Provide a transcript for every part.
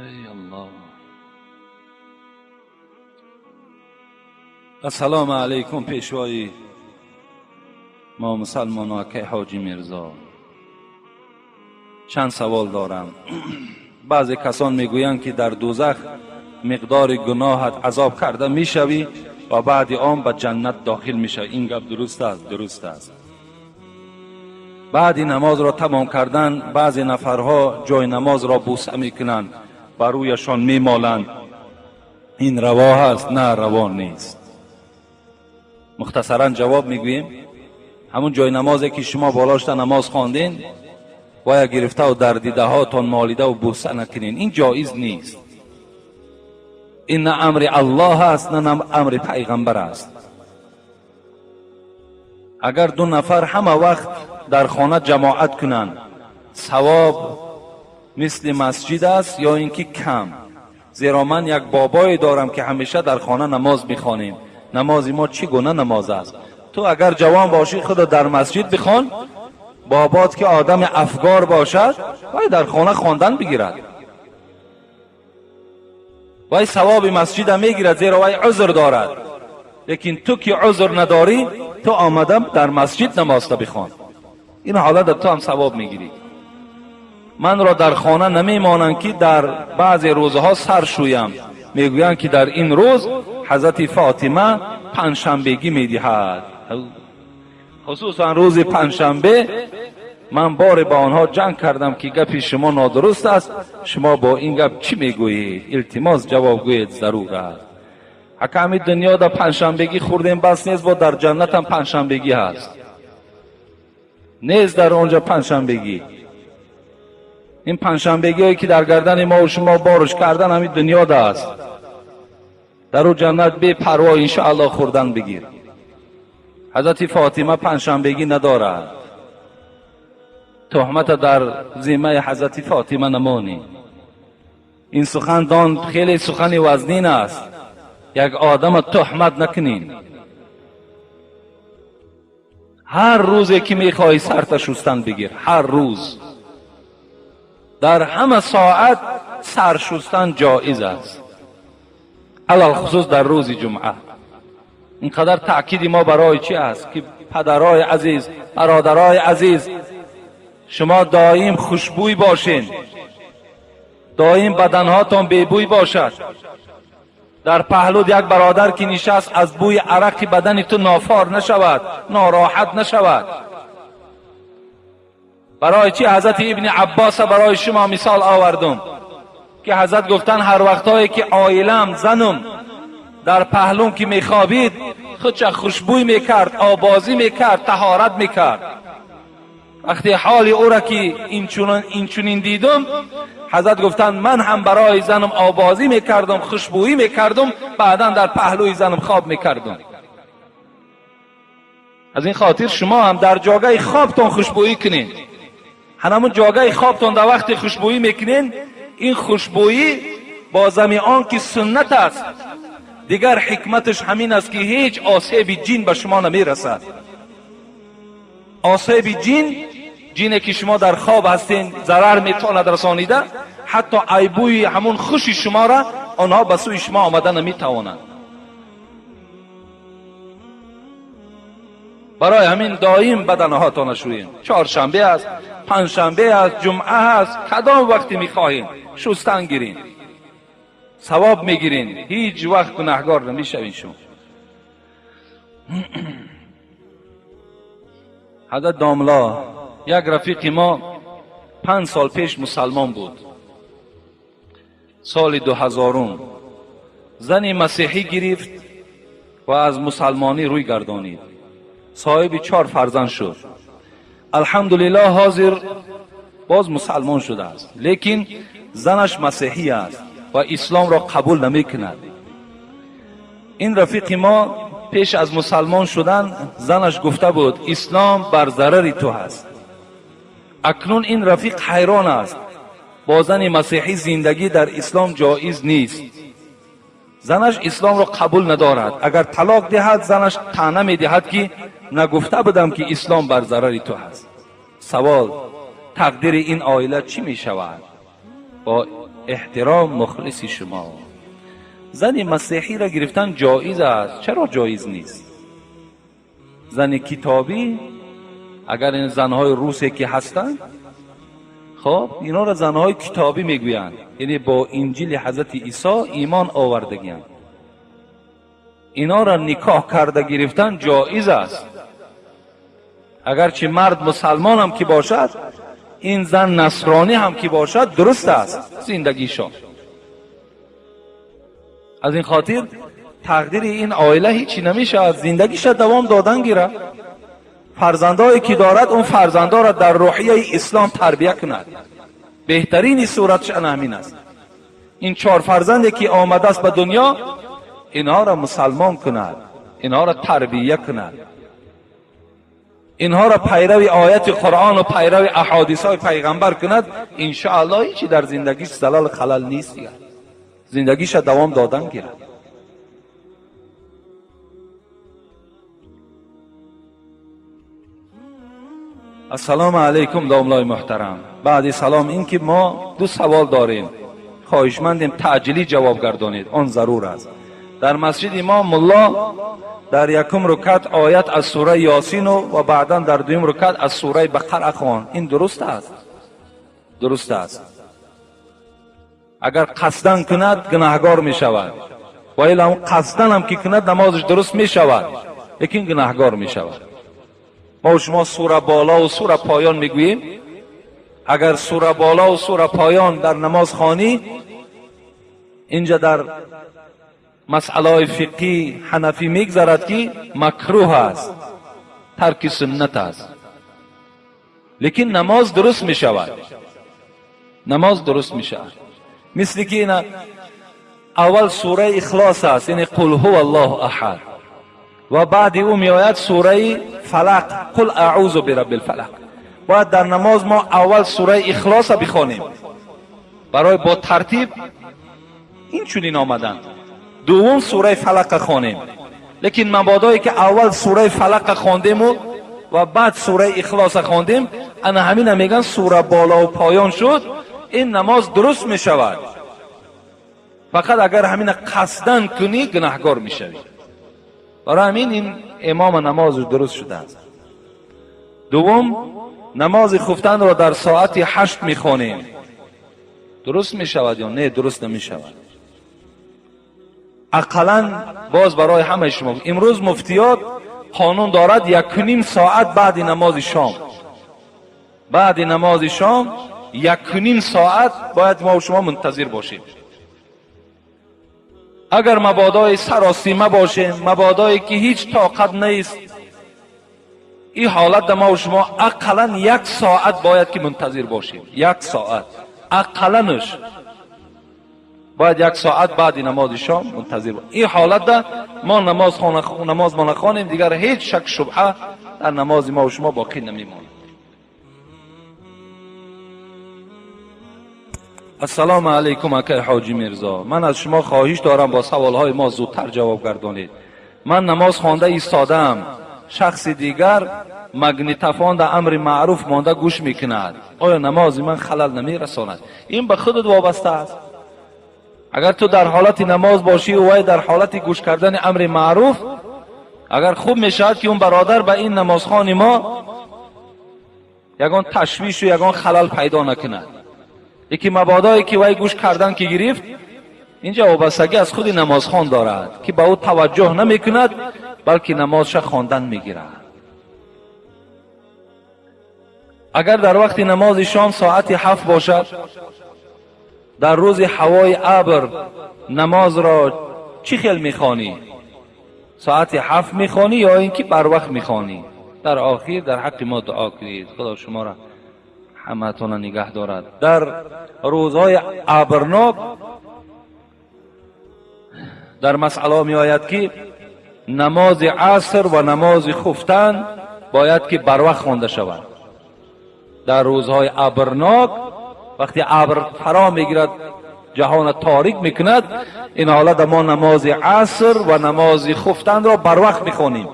Эй Аллоҳ. Ассалому алайкум пешвои мо мусалмоно акай Ҳоҷӣ Мирзо. Чанд савол дорам. Баъзе касон мегӯянд, ки дар дӯзах миқдори гуноҳат азоб карда мешавӣ ва баъди он ба ҷаннат дохил мешавӣ. Ин гап дуруст аст? Дуруст аст. Баъди намозро тамом кардан баъзе нафарҳо ҷои намозро бӯса мекунанд, ба рӯяшон мемоланд. Ин раво ҳаст? На, раво нест. Мухтасаран ҷавоб мегӯем. Ҳамун ҷои намозе ки шумо болошта намоз хондин, бояд гирифтаву дар дидаҳотон молидаву бӯса накунед. Ин ҷоиз нест. Ин на амри Аллоҳ аст, на амри пайғамбар аст. Агар ду нафар ҳама вақт дар хона ҷамоат кунанд, савоб мисли масҷид аст ё ин ки кам? Зеро ман як бобое дорам, ки ҳамеша дар хона намоз мехонем. Намози мо чӣ гуна намоз аст? Ту агар ҷавон бошӣ, худо дар масҷид бихон. Бобот ки одами афгор бошад, вай дар хона хондан бигирад, вай савоби масҷида мегирад, зеро вай узр дорад. Лекин ту ки узр надорӣ, ту омада дар масҷид намозта бихон. Ин ҳолата ту ҳам савоб мегирӣ. Манро дар хона намемонанд, ки дар баъзе рӯзҳо сар шӯям. Мегӯянд, ки дар ин рӯз ҳазрати Фотима панҷшанбегӣ медиҳад, хусусан рӯзи панҷшанбе. Ман боре ба онҳо ҷанг кардам, ки гапи шумо нодуруст аст. Шумо бо ин гап чӣ мегӯед? Илтимос, ҷавоб гӯед, зарур аст. Ака, ҳамин дунёда панҷшанбегӣ хӯрдем, бас нест, бо дар ҷаннатам панҷшанбегӣ ҳаст? Нест дар он ҷо панҷшанбегӣ. Ин панҷшанбегиҳое ки дар гардани мову шумо боруш кардан, ҳамин дунёда аст. Дар ӯ ҷаннат бепарво иншоаллоҳ хӯрдан бигир. Ҳазрати Фотима панҷшанбегӣ надорад. Туҳмата дар зиммаи ҳазрати Фотима намонӣ. Ин сухан дон хеле сухани вазнин аст. Як одама туҳмат накунин. Ҳар рӯзе ки мехоҳӣ, сарта шустан бигир. Ҳар рӯз, дар ҳама соат сар шустан ҷоиз аст, алалхусус дар рӯзи ҷумъа. Ин қадар таъкиди мо барои чӣ аст, ки падарои азиз, бародарои азиз, шумо доим хушбӯй бошен, доим баданҳотон бебӯй бошад. Дар паҳлуд як бародар ки нишаст, аз бӯи арақи бадани ту нофор нашавад, нороҳат нашавад. Барои чӣ ҳазрати Ибни Аббоса барои шумо мисол овардум, ки ҳазрат гуфтанд: ҳар вақтҳое ки оилам, занум дар паҳлум ки мехобид, худша хушбӯй мекард, обозӣ мекард, таҳорат мекард. Вақте ҳоли ӯра ки инчунин дидум, ҳазрат гуфтанд, ман ҳам барои занам обозӣ мекардум, хушбӯӣ мекардум, баъдан дар паҳлӯи занам хоб мекардум. Аз ин хотир шумо ҳам дар ҷогаи хобтон хушбӯӣ кунед. Ҳанамун ҷогаи хобтон дар вақте хушбӯӣ мекунед, ин хушбӯӣ бо зами он ки суннат аст, дигар ҳикматаш ҳамин аст, ки ҳеҷ осеби ҷин ба шумо намерасад. Осеби ҷин, ҷине ки шумо дар хоб ҳастен зарар метавонад расонида, ҳатто айбӯи ҳамун хуши шуморо онҳо ба сӯи шумо омада наметавонанд. Барои ҳамин доим баданҳоятонро шӯем. Чоршанбе аст, панҷшанбе аст, ҷумъа аст, кадом вақте мехоҳем, шустан гирин, савоб мегирин, ҳеҷ вақт гунаҳгор намешавед шумо. Ҳазрат домло, як рафиқи мо 5 сол пеш мусалмон буд. Соли 2000 зани масеҳӣ гирифт ва аз мусалмонӣ рӯй гардонид. Соҳиби 4 фарзанд шуд. Алҳамдулиллоҳ, ҳозир боз мусалмон шудааст, лекин занаш масеҳӣ аст ва исломро қабул намекунад. Ин рафиқи мо пеш аз мусалмон шудан занаш гуфта буд: ислом бар зарари ту ҳаст. Акнун ин рафиқ ҳайрон аст. Бо зани масеҳӣ зиндагӣ дар ислом ҷоиз нест. Занаш исломро қабул надорад. Агар талоқ диҳад, занаш таъна медиҳад, ки нагуфта будам, ки ислом бар зарари ту ҳаст? Савол: тақдири ин оила чӣ мешавад? Бо Эҳтиром, мухлиси шумо. Зани масеҳиро гирифтан ҷоиз аст. Чаро ҷоиз нест? Зани китобӣ, агар ин занҳои русе ки ҳастанд, хоб инҳоро занҳои китобӣ мегӯянд, яъне бо инҷили ҳазрати Исо имон овардагианд. Инҳоро никоҳ карда гирифтан ҷоиз аст. Агарчи мард мусалмон ҳам ки бошад, ин зан насронӣ ҳам ки бошад, дуруст аст зиндагишон. Аз ин хотир тақдири ин оила ҳечи намешавад, зиндагиша давом додан гирад. Фарзандое ки дорад, он фарзандоро дар рӯҳияи ислом тарбия кунад. Беҳтарини суратш ана ҳамин аст. Ин чор фарзанде ки омадааст ба дунё, инҳоро мусалмон кунад, инҳоро тарбия кунад, инҳоро пайрави ояти Қуръону пайрави аҳодисҳои пайғамбар кунад. Иншоаллоҳ ҳечи дар зиндагиш залал халал нест, дигар зиндагиша давом додан гирад. Ассалому алайкум, домлои муҳтарам. Баъди салом, ин ки мо ду савол дорем, хоҳишмандем таъҷилӣ ҷавоб гардонед, он зарур аст. Дар масҷиди мо мулло дар якум рукат оят аз сураи Ёсину ва баъдан дар дуюм рукат аз сураи Бақара хонд. Ин дуруст аст? Дуруст аст. Агар қасдан кунад, гунаҳгор мешавад, ва ила қасдан ҳам ки кунад, намозаш дуруст мешавад, лекин гунаҳгор мешавад. Мо шумо сура боло ва сура поён мегӯем. Агар сура боло ва сура поён дар намоз хонӣ, инҷа дар масъалаҳои фиқҳӣ ҳанафӣ мегзарад, ки макрӯҳ аст, тарки суннат аст, лекин намоз дуруст мешавад. Намоз дуруст мешавад. Мисли ки ина аввал сураи Ихлос аст, яъне қул ҳува аллоҳу аҳад, ва баъди ӯ меояд сураи Фалақ, қул аъузу бирабби лфалақ. Бояд дар намоз мо аввал сураи Ихлоса бихонем, барои бо тартиб ин чунин омаданд, дуввум сураи Фалақа хонем. Лекин мабодое ки аввал сураи Фалақа хондему ва баъд сураи Ихлоса хондем, ана ҳамина мегӯянд сура болову поён шуд, ин намоз дуруст мешавад. Фақат агар ҳамина қасдан кунӣ, гунаҳгор мешавӣ. Барои ҳамин ин имома намозаш дуруст шудааст. Дуввум, намози хуфтанро дар соати 8 мехонем, дуруст мешавад ё не? Дуруст намешавад. Ақаллан боз барои ҳамаи шумо, имрӯз муфтиёт қонун дорад, 1.5 соат баъди намози шом, баъди намози шом 1.5 соат бояд мо шумо мунтазир бошем. Агар мабодои саросима бошем, мабодое ки ҳеҷ тоқат нест, ин ҳолат мо шумо ақаллан як соат бояд ки мунтазир бошем. Як соат ақалланш бояд, як соат баъди намози шом мунтазир. Ин ҳолатда мо намоз мо нахонем, дигар ҳеҷ шак шубҳа дар намози мо шумо боқӣ намемонад. Ассалому алайкум, акай Ҳоҷи Мирзо. Ман аз шумо хоҳиш дорам, бо саволҳои мо зудтар ҷавоб гардонед. Ман намоз хонда истодаам, шахси дигар магнитофонда амри маъруф монда гӯш мекунад. Оё намози ман халал намерасонад? Ин ба худат вобаста аст. Агар ту дар ҳолати намоз бошӣ, вай дар ҳолати гӯш кардани амри маъруф, агар хуб мешавад, ки он бародар ба ин намозхони мо ягон ташвишу ягон халал пайдо накунад. Лекин мабодое ки вай гӯш кардан ки гирифт, инҷа вобастагӣ аз худи намозхон дорад, ки ба ӯ таваҷҷӯҳ намекунад, балки намозша хондан мегирад. Агар дар вақти намози шом соати 7 бошад, дар рӯзи ҳавои абр намозро чӣ хел мехонӣ? Соати 7 мехонӣ ё ин ки барвақт мехонӣ? Дар охир дар ҳаққи мо дуо кунед, Худо шуморо ҳамаатонро нигаҳ дорад. Дар рӯзҳои абрнок дар масъалаҳо меояд, ки намози аср ва намози хуфтан бояд ки барвақт хонда шавад. Дар рӯзҳои абрнок, вақте абр фаро мегирад, ҷаҳона торик мекунад, ин ҳолат мо намози аср ва намози хуфтанро барвақт мехонем.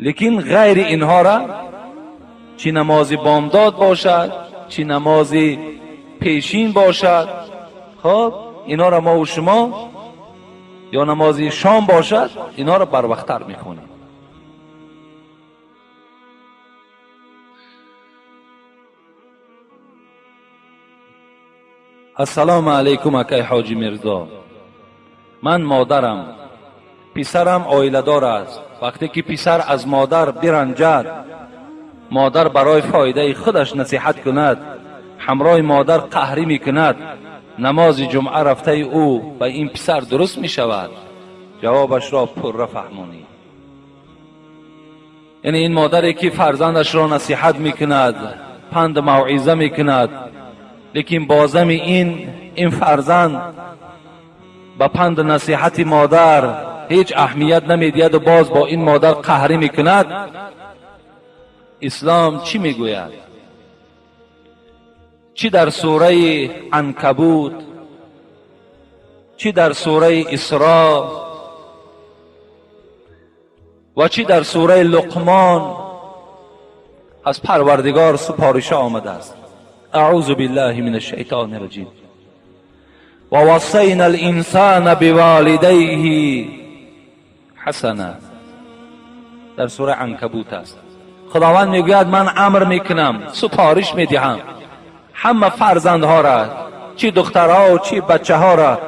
Лекин ғайри инҳора, чӣ намози бомдод бошад, чӣ намози پیشین باشد، خب اینا را ما و شما، یا نماز شام باشد، اینا را بر وقت‌تر میخونیم. السلام علیکم اکای حاجی میرزا، من مادرم، پسرم عائله دار است. وقتی که پسر از مادر برنجد، مادر برای فایده خودش نصیحت کند، همراه مادر قهری میکند، نماز جمعه رفته او به این پسر درست میشود؟ جوابش را پره فهمانی. یعنی این مادری که فرزندش را نصیحت میکند، پند موعظه میکند، لیکن بازم این فرزند به پند نصیحت مادر هیچ اهمیت نمیدهد و باز با این مادر قهری میکند. اسلام چی میگوید؟ چی در سوره عنکبوت، چی در سوره اسراء و چی در سوره لقمان از پروردگار سپارش آمده است. اعوذ بالله من الشیطان الرجیم. و وصینا الانسان بوالدیه حسنا. در سوره عنکبوت است. خداوند میگوید من امر میکنم، سپارش میدهم همه فرزندها را، چی دخترها و چی بچه ها را،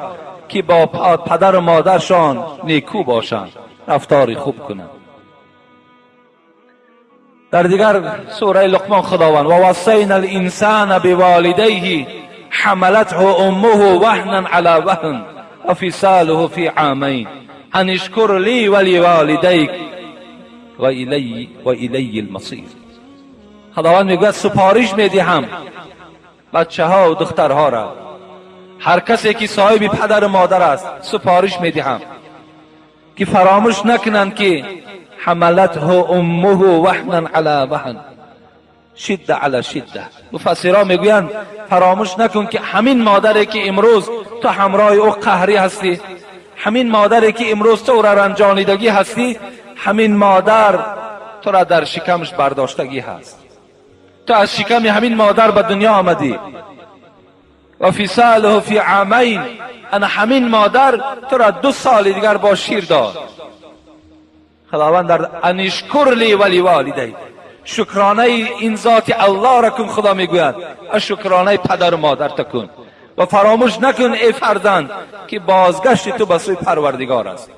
که با پدر و مادرشان نیکو باشند، رفتار خوب کنند. در دیگر سوره لقمان خداوند و وصینا الانسان بوالدیه حملته امه وهنا علی وهن و فصاله فی عامین ان اشکر لی ولوالدیک و الی المصیر. خداوند میگوید سپارش میدهم بچه ها و دخترها را، هر کسی که صاحب پدر و مادر است سپارش میدهم که فراموش نکنند که حملته امه وهنا علی وهن شده علی شده. مفسران میگویند فراموش نکن که همین مادری که امروز تو همراه او قهری هستی، همین مادری که امروز تو را رنجانیدگی هستی، همین مادر تو را در شکمش برداشتگی هست. تو از شکم همین مادر به دنیا آمدی. و فصاله فی عامین، انا همین مادر تو را 2 سال دیگر با شیر داد. خداوند در ان اشکر لی ولی والدی، شکرانه این ذات الله را کن. خدا میگوید شکرانه پدر و مادر کن و فراموش نکن ای فرزند که بازگشت تو به سوی پروردگار است.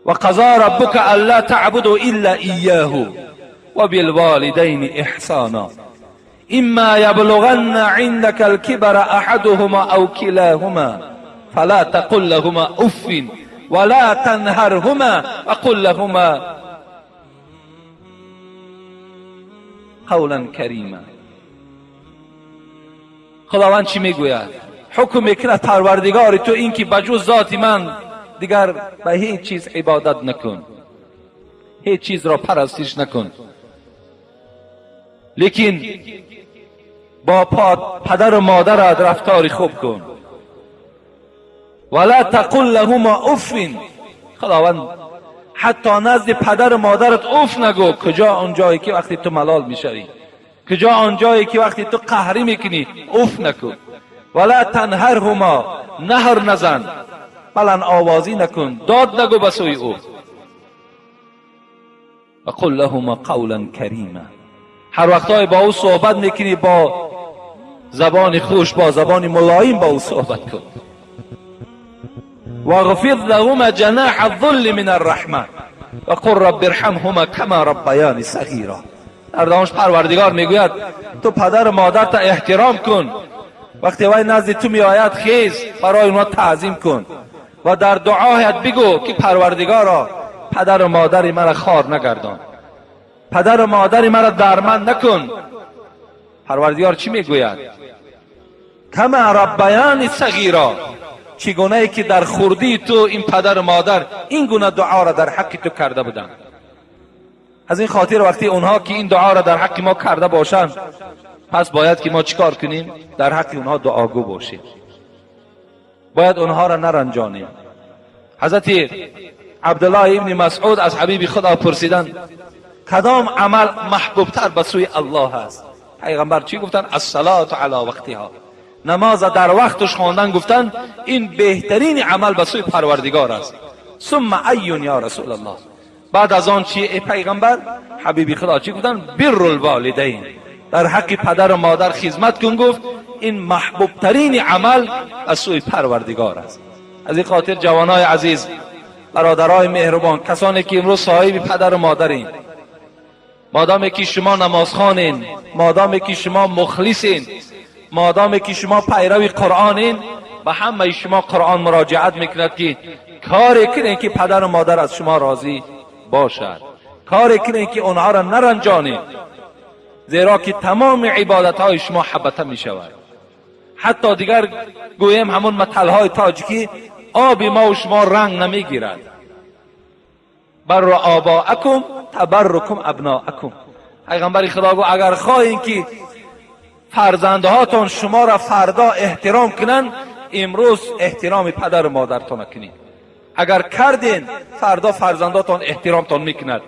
و قضا ربک الا تعبدوا الا ایاه و بالوالدین احسانا اما یبلغن عندك الكبر احدهما او كلاهما فلا تقل لهما اف ولا تنهرهما وقل لهما قولا کریما. خداوند چی میگوید؟ حکم میکند پروردگار تو این که بجز ذات من دیگر به هیچ چیز عبادت نکن، هیچ چیز را پرستش نکن، لیکن با پدر و مادرت رفتار خوب کن. ولا تقل لهما اف. خداوند حتی نزد پدر و مادرت اف نگو. کجا آن جایی که وقتی تو ملال میشوی، کجا آن جایی که وقتی تو قهری میکنی، اف نکن. ولا تنهرهما، نهر نزن، بلند آوازی نکن، داد نگو به سوی او. و قل لهما قولا کریما. هر وقتای با او صحبت میکنی با زبان خوش، با زبان ملایم با او صحبت کن. واغفض لهما جناح الذل من الرحمه وقل رب ارحمهما کما ربیانی صغیرا. در دانش پروردگار میگوید تو پدر و مادرت احترام کن، وقتی وای نزد تو میآید خیز برای اونها تعظیم کن و در دعایت بگو که پروردگارا پدر و مادر مرا خوار نگردان، پدر و مادر مرا درمند نکن. پروردگار چی میگوید؟ کما ربیانی صغیرا، چگونه ای که در خردی تو این پدر و مادر این گونه دعا را در حق تو کرده بودند. از این خاطر وقتی اونها که این دعا را در حق ما کرده باشند، پس باید که ما چیکار کنیم؟ در حق اونها دعاگو باشیم، باید اونها را نرنجانیم. حضرت عبدالله ابن مسعود از حبیب خدا پرسیدند کدام عمل محبوبتر به سوی الله است؟ پیغمبر چی گفتن؟ الصلاة علی وقتها، نماز در وقتش خواندن. گفتن این بهترین عمل به سوی پروردگار است. ثم ایون یا رسول الله، بعد از آن چی ای پیغمبر؟ حبیبی خدا چی گفتن؟ بر الوالدین، در حق پدر و مادر خدمت کن. گفت این محبوب ترین عمل از سوی پروردگار است. از این خاطر جوانای عزیز، برادرای مهربان، کسانی که امروز صاحب پدر و مادرین، مادامی که شما نمازخوانین، مادامی که شما مخلصین، مادامی که شما پیرو قرآنین، به همه شما قرآن مراجعت میکند که کاری کنین که پدر و مادر از شما راضی باشد، کاری کنین که آنها را نرنجانید، زیرا که تمام عبادت های شما حبطه می شود. حتی دیگر گویم همون متل های تاجیکی، آب ما و شما رنگ نمیگیرد. بر آباءکم تبرکم ابناءکم. پیغمبر خدا گفت اگر خواهین که فرزندهاتون شما را فردا احترام کنند، امروز احترام پدر و مادرتون کنید. اگر کردین فردا فرزنداتون احترامتون میکند.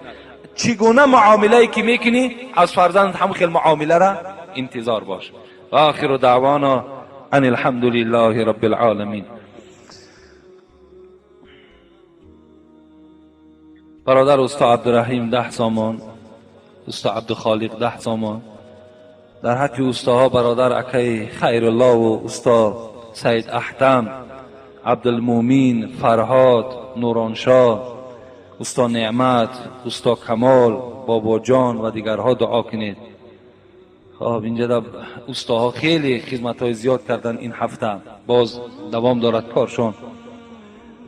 چگونه معامله که میکنی از فرزند هم خیلی معامله را انتظار باش. و آخر دعوانا ان الحمد لله رب العالمین. برادر استاد عبدالرحیم 10 سامان، استاد عبدالخالق 10 سامان، در حق استاها برادر اکی خیرالله و استاد سید احتم، عبدالمومین، فرهاد، نورانشاه، استاد نعمت، استاد کمال، بابا جان و دیگرها دعا کنید. خب اینجا در استاها خیلی خدمت های زیاد کردن این هفته، باز دوام دارد کارشون.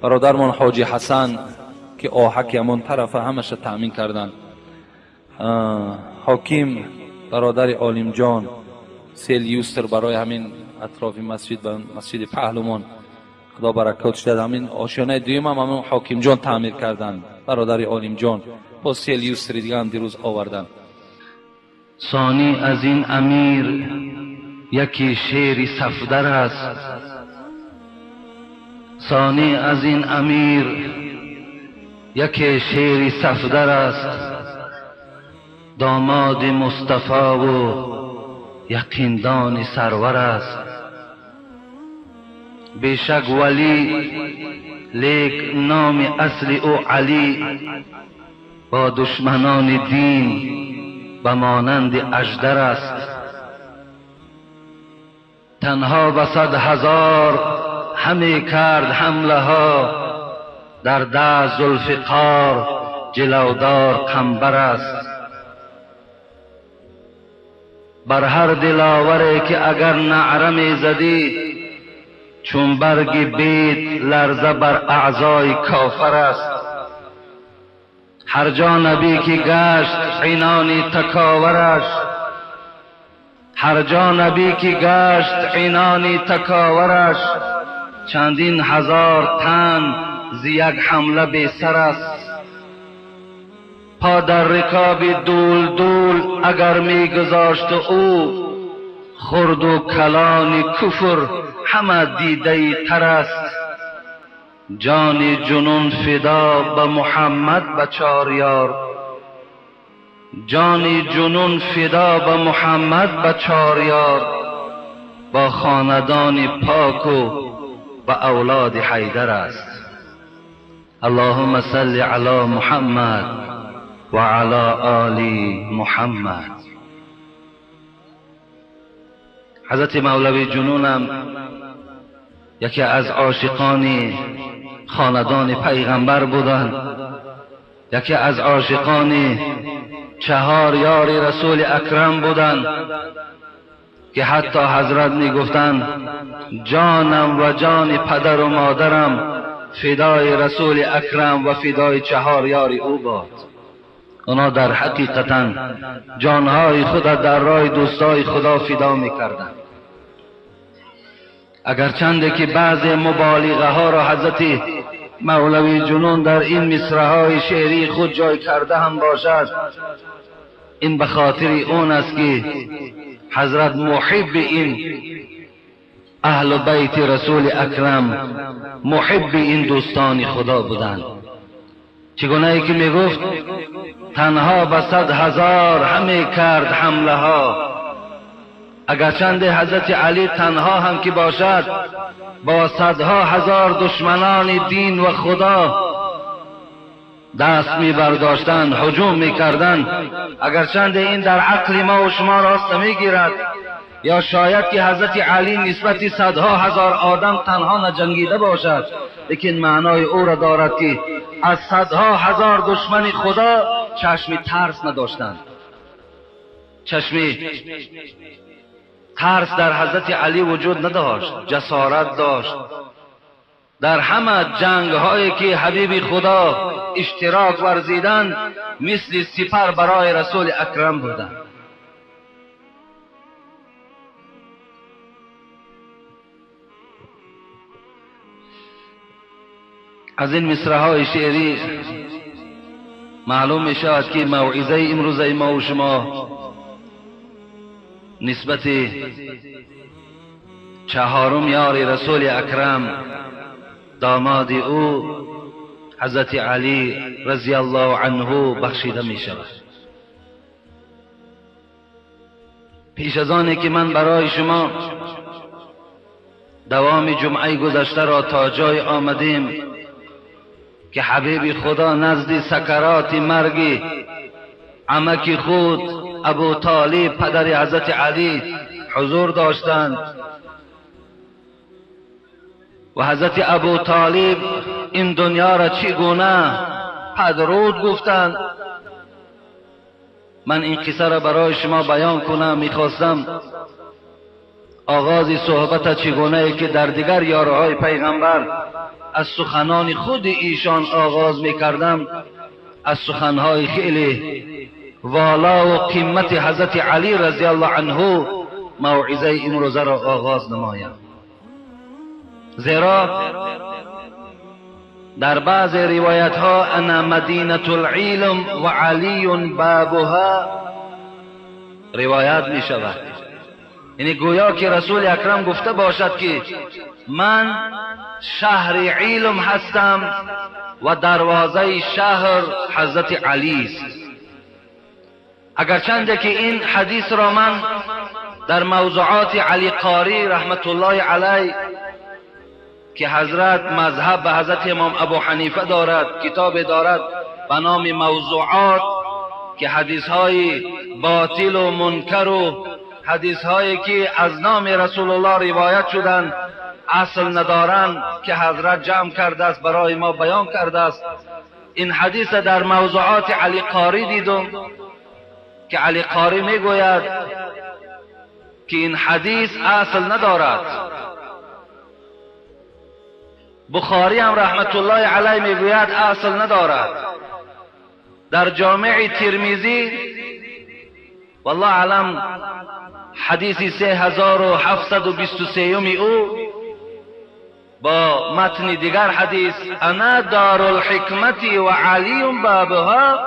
برادرمان حاجی حسن که آهک همان طرف همش تأمین کردن. حاکم برادر عالم جان سیل یوستر برای همین اطراف مسجد و مسجد پهلوان خدا برکات داد. همین آشیانه دویم هم همین حاکم جان تعمیر کردن، برادر عالم جان با سیل یوستر دیگه هم دیروز آوردن. ثانی از این امیر یکی شیر صفدر است، ثانی از این امیر یکی شیر صفدر است، داماد مصطفی و یقیندان سرور است. بیشک ولی لیک نام اصل او علی، با دشمنان دین به مانند اژدر است. تنها به 100,000 همی کرد حمله ها، در دست ذوالفقار جلودار قنبر است. بر هر دلاوری که اگر نعره می زدی، چون برگ بید لرزه بر اعضای کافر است. هر جا نبی که گشت عنان تکاورش، هر جا نبی که گشت عنان تکاورش، چندین هزار تن ز یک حمله بی سر است. پا در رکاب دول دول اگر می گذاشت او، خرد و کلان کفر همه دیده تر است. جان جنون فدا به محمد به چار یار، جان جنون فدا به محمد به چار یار، با خاندان پاک و به اولاد حیدر است. اللهم صل علی محمد و علی آل محمد. حضرت مولوی جنونم یکی از عاشقان خاندان پیغمبر بودند، یکی از عاشقان 4 یار رسول اکرم بودند که حتی حضرت می گفتند جانم و جان پدر و مادرم فدای رسول اکرم و فدای 4 یار او باد. اونا در حقیقتا جانهای خود در راه دوستای خدا فدا میکردند. اگرچند که بعض مبالغه ها را حضرت مولوی جنون در این مصرع های شعری خود جای کرده هم باشد، این به خاطر اون است که حضرت محب این اهل بیت رسول اکرم، محب این دوستان خدا بودند. چگونه ای که میگفت تنها به 100,000 همی کرد حمله ها، اگرچند حضرت علی تنها هم که باشد با صدها هزار دشمنان دین و خدا دست می برداشتند، هجوم می کردند، اگرچند این در عقل ما و شما راست نمی گیرد، یا شاید که حضرت علی نسبت صدها هزار آدم تنها نجنگیده باشد، لیکن معنای او را دارد که از صدها هزار دشمن خدا چشم ترس نداشتند. چشم ترس در حضرت علی وجود نداشت، جسارت داشت. در همه جنگ هایی که حبیب خدا اشتراک ورزیدند مثل سپر برای رسول اکرم بودند. از این مصرع های شعری معلوم می شود که موعظه امروزه ما و شما نسبت چهارم یار رسول اکرم داماد او حضرت علی رضی الله عنه بخشیده می شود. پیش از آنی که من برای شما دوام جمعه گذشته را تا جای آمدیم که حبیب خدا نزد سکرات مرگ عمک خود ابو طالب پدر حضرت علی حضور داشتند و حضرت ابو طالب این دنیا را چگونه پدرود گفتند. من این قصه را برای شما بیان کنم. میخواستم آغاز صحبت چگونه که در دیگر یارهای پیغمبر از سخنان خود ایشان آغاز میکردم، از سخنهای خیلی والا و قیمت حضرت علی رضی الله عنه موعظه امروزه را آغاز نمایم. زیرا در بعض روایت ها انا مدینة العلم و علی بابها روایت می شود، یعنی گویا که رسول اکرم گفته باشد که من شهر علم هستم و دروازه شهر حضرت علی است. اگرچند که این حدیث را من در موضوعات علی قاری رحمت الله علیه که حضرت مذهب به حضرت امام ابو حنیفه دارد، کتاب دارد به نام موضوعات که حدیث های باطل و منکر و حدیث هایی که از نام رسول الله روایت شدند اصل ندارند که حضرت جمع کرده است برای ما بیان کرده است. این حدیث در موضوعات علی قاری دیدم که علی قاری میگوید که این حدیث اصل ندارد. بخاری هم رحمت الله علیه میگوید اصل ندارد. در جامع ترمذی والله علم حدیث 3723 او با متن دیگر حدیث انا دار الحکمت و علی بابها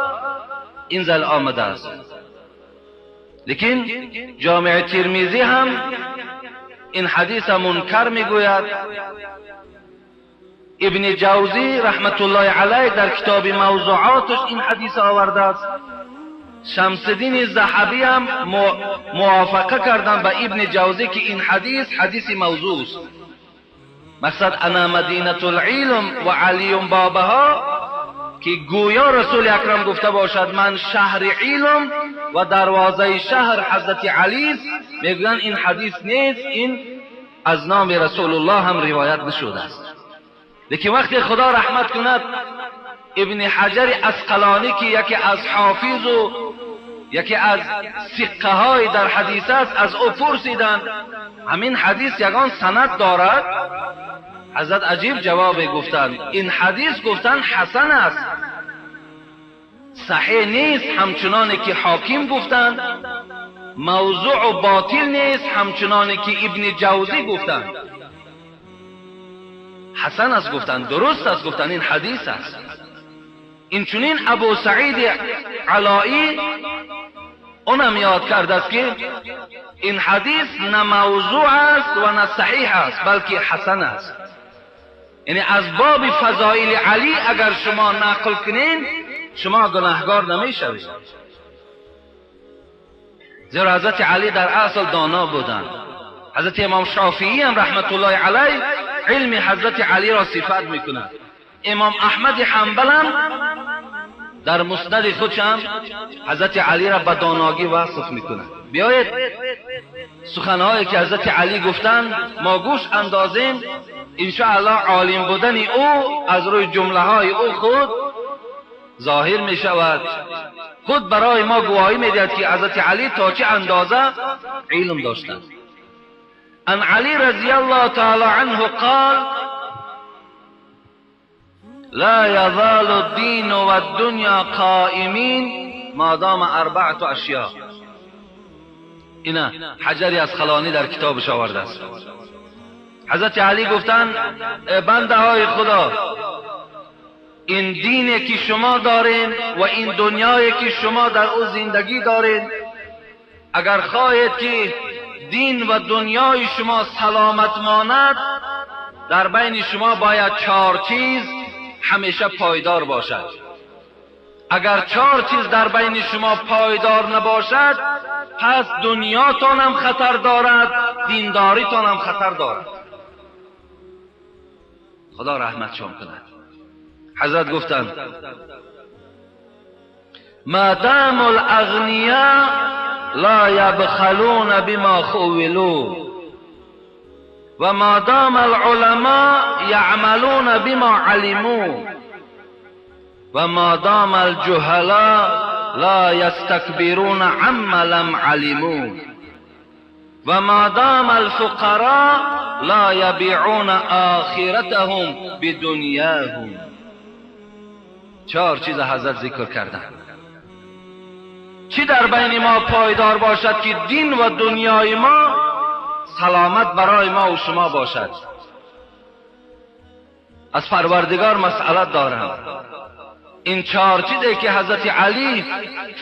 این زل آمده است. لیکن جامع ترمذی هم این حدیث منکر میگوید. ابن جوزی رحمت الله علیه در کتاب موضوعاتش این حدیث آورده است. شمس الدین ذهبی هم موافقه کردن با ابن جوزی که این حدیث حدیث موضوع است. مقصد انا مدینة العلم و علی بابها که گویا رسول اکرم گفته باشد من شهر علم و دروازه شهر حضرت علی است، میگویند این حدیث نیست، این از نام رسول الله هم روایت نشده است. لیکن وقتی خدا رحمت کند ابن حجر عسقلانی که یکی از حافظ و یکی از ثقه های در حدیث است، از او پرسیدند همین حدیث یگان سند دارد؟ حضرت عجیب جواب گفتند این حدیث گفتند حسن است، صحیح نیست همچنان که حاکم گفتند، موضوع و باطل نیست همچنان که ابن جوزی گفتند، حسن است گفتند، درست است گفتند، این حدیث است. این چنین ابو سعید علایی اونم یاد کرده است که این حدیث نه موضوع است و نه صحیح است بلکه حسن است. یعنی از باب فضائل علی اگر شما نقل کنین شما گناهگار نمیشوید. زیرا حضرت علی در اصل دانا بودند. حضرت امام شافعی هم رحمت الله علیه علم حضرت علی را صفت میکند. امام احمد حنبل هم در مسند خودش هم حضرت علی را به داناگی وصف میکند. بیایید سخنهایی که حضرت علی گفتند ما گوش اندازیم، انشاءالله عالم بودن او از روی جمله های او خود ظاهر می شود. خود برای ما گواهی می دهد که حضرت علی تا چه اندازه علم داشتند. ان علی رضی الله تعالی عنه قال: لا يزال الدين والدنيا قائمين ما دام اربعة اشیاء. اینا حجری از خلانی در کتابش آورده است. حضرت علی گفتند بنده های خدا، این دینی که شما دارین و این دنیایی که شما در او زندگی دارین، اگر خواهید که دین و دنیای شما سلامت ماند، در بین شما باید 4 چیز همیشه پایدار باشد. اگر 4 چیز در بین شما پایدار نباشد، پس دنیاتان هم خطر دارد، دینداریتان هم خطر دارد. خدا رحمتشان کند. حضرت گفتند: ما دام الاغنیاء لا یبخلون بما خولوا و ما دام العلماء یعملون بما علموا و ما دام الجهلاء لا یستکبرون عما لم علموا و ما دام الفقراء لا یبیعون آخرتهم بدنیاهم. 4 چیز حضرت ذکر کردند. چی در بین ما پایدار باشد که دین و دنیای ما سلامت برای ما و شما باشد؟ از پروردگار مسئله دارم. این 4 چیزی که حضرت علی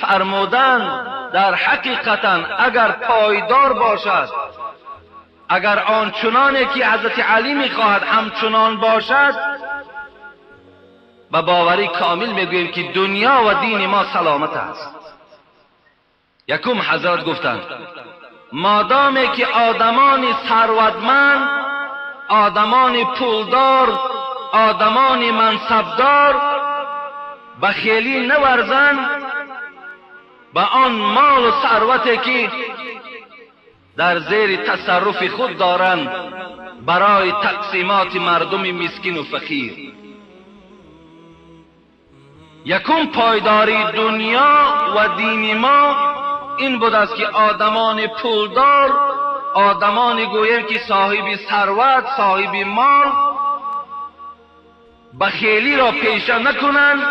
فرمودند در حقیقتا اگر پایدار باشد، اگر آنچنانی که حضرت علی میخواهد همچنان باشد، به باوری کامل میگوییم که دنیا و دین ما سلامت است. یکم حضرت گفتند: مادامی که آدمان ثروتمند، آدمان پولدار، آدمان منصبدار بخیلی نورزند به آن مال و ثروتی که در زیر تصرف خود دارند برای تقسیمات مردم مسکین و فقیر. یکم پایداری دنیا و دین ما این بود است که آدمان پولدار، آدمان گویم که صاحب ثروت، صاحب مال، بخیلی را پیشه نکنند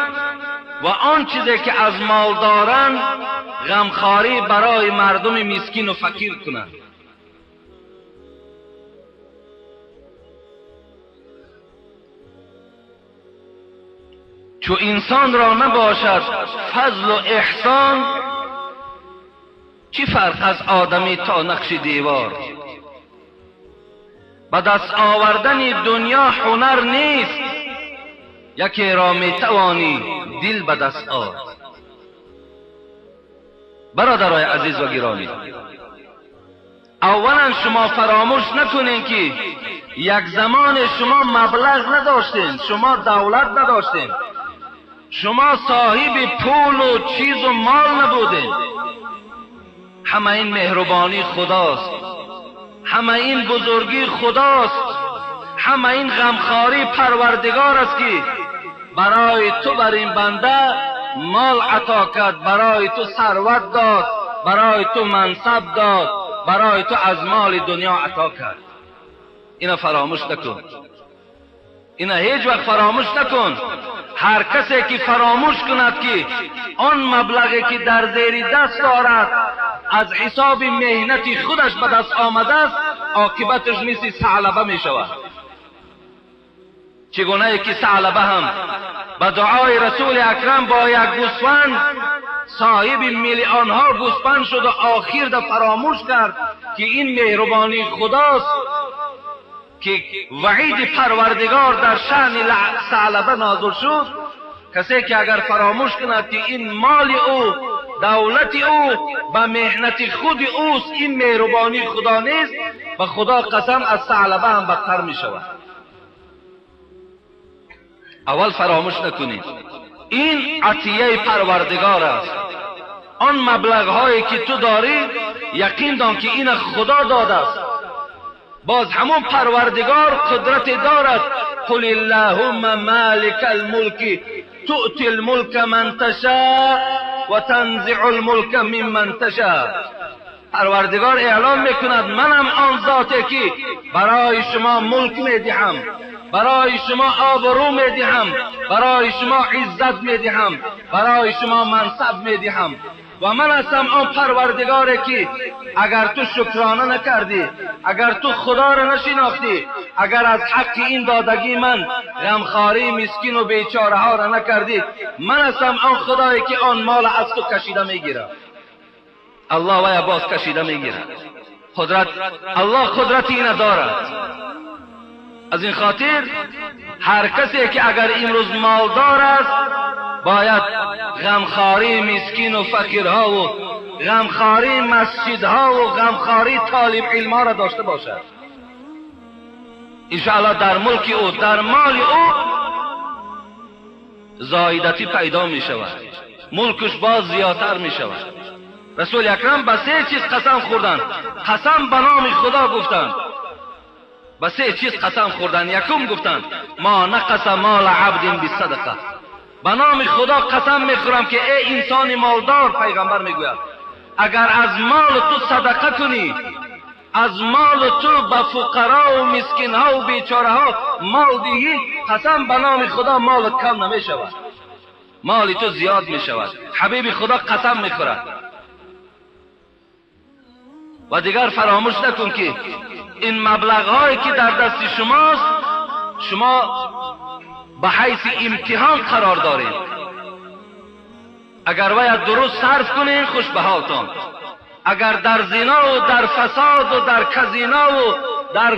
و آن چیزی که از مال دارند غمخواری برای مردم مسکین و فقیر کنند. چو انسان را نباشد فضل و احسان، چی فرق از آدمی تا نقش دیوار؟ به دست آوردن دنیا هنر نیست، یکی را می توانی دل به دست آر. برادرای عزیز و گرامی، اولا شما فراموش نکنین که یک زمان شما مبلغ نداشتین، شما دولت نداشتین، شما صاحب پول و چیز و مال نبودین. همه این مهربانی خداست، همه این بزرگی خداست، همه این غمخواری پروردگار است که برای تو بر این بنده مال عطا کرد، برای تو ثروت داد، برای تو منصب داد، برای تو از مال دنیا عطا کرد. اینا فراموش نکن، اینا هیچ وقت فراموش نکن. هر کسی که فراموش کند که آن مبلغی که در زیر دست دارد از حساب مهنت خودش به دست آمده است، عاقبتش مثل ثعلبه می شود. چگونه که ثعلبه هم به دعای رسول اکرم با یک گوسفند صاحب میلیون ها گوسفند شد و آخر در فراموش کرد که این مهربانی خداست که وعید پروردگار در شأن ثعلبه نازل شد. کسی که اگر فراموش کند که این مال او دولت او به محنت خود اوست، این مهربانی خدا نیست، به خدا قسم از ثعلبه هم بدتر می شود. اول فراموش نکنید این عطیه پروردگار است. آن مبلغ هایی که تو داری یقین دان که این خدا داده است. باز همون پروردگار قدرت دارد. قل اللهم مالک الملک تؤتی الملک من تشاء و تنزع الملک ممن تشاء. پروردگار اعلام میکند منم آن ذاتی که برای شما ملک میدهم، برای شما آبرو میدهم، برای شما عزت میدهم، برای شما منصب میدهم، و من هستم آن پروردگاری که اگر تو شکرانه نکردی، اگر تو خدا را نشناختی، اگر از حق این دادگی من غمخواری مسکین و بیچاره ها را نکردی، من هستم آن خدایی که آن مال از تو کشیده میگیرم. الله وی باز کشیده میگیرد. قدرت الله قدرت این دارد. از این خاطر هر کسی که اگر امروز مالدار است باید غمخواری مسکین و فقیرها و غمخواری مسجدها و غمخواری طالب علمها را داشته باشد. انشاءالله در ملک او، در مال او زایدتی پیدا می شود، ملکش باز زیادتر می شود. رسول اکرم به سه چیز قسم خوردند، قسم به نام خدا گفتند، به سه چیز قسم خوردند. یکم گفتند ما نقص مال عبد بالصدقه. به نام خدا قسم میخورم که ای انسان مالدار، پیغمبر میگوید اگر از مال تو صدقه کنی، از مال تو به فقرا و مسکین ها و بیچاره ها مال دهی، قسم به نام خدا مالت کم نمیشود، مال تو زیاد میشود. حبیب خدا قسم میخورد. و دیگر فراموش نکن که این مبلغ هایی که در دست شماست، شما به حیث امتحان قرار دارید. اگر باید درست صرف کنین خوش به حالتان، اگر در زنا و در فساد و در کزینا و در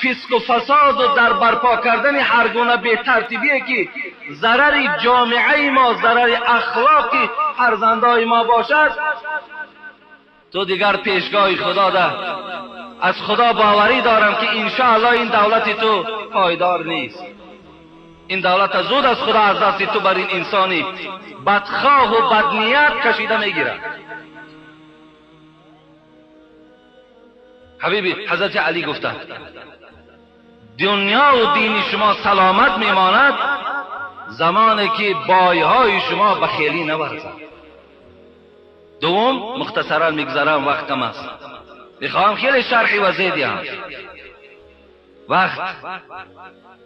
فسق و فساد و در برپا کردن هر گونه بی ترتیبی که ضرر جامعه ما، ضرر اخلاقی فرزندای ما باشد، تو دیگر پیشگاه خدا ده. از خدا باوری دارم که انشاءالله این دولت تو پایدار نیست. این دولت زود از خدا از دست تو بر این انسانی بدخواه و بدنیت کشیده میگیرد. حبیبی حضرت علی گفتند دنیا و دین شما سلامت میماند زمانی که بایهای شما بخیلی نورزد. دوم مختصرا میگذرم، وقت کم است، میخواهم خیلی شرحی وضیح دهم، وقت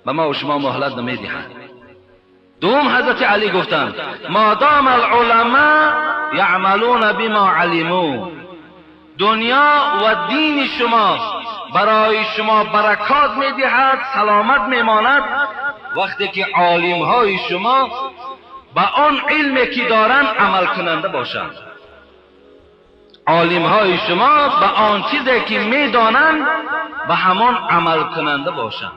به ما و شما مهلت نمیدهند. دوم حضرت علی گفتند مادام العلماء یعملون بما علموا. دنیا و دین شما برای شما برکات میدهد، سلامت میماند وقتی که عالمهای شما به آن علمی که دارند عمل کننده باشند. عالمهای شما به آن چیزی که میدانند به همان عمل کننده باشند.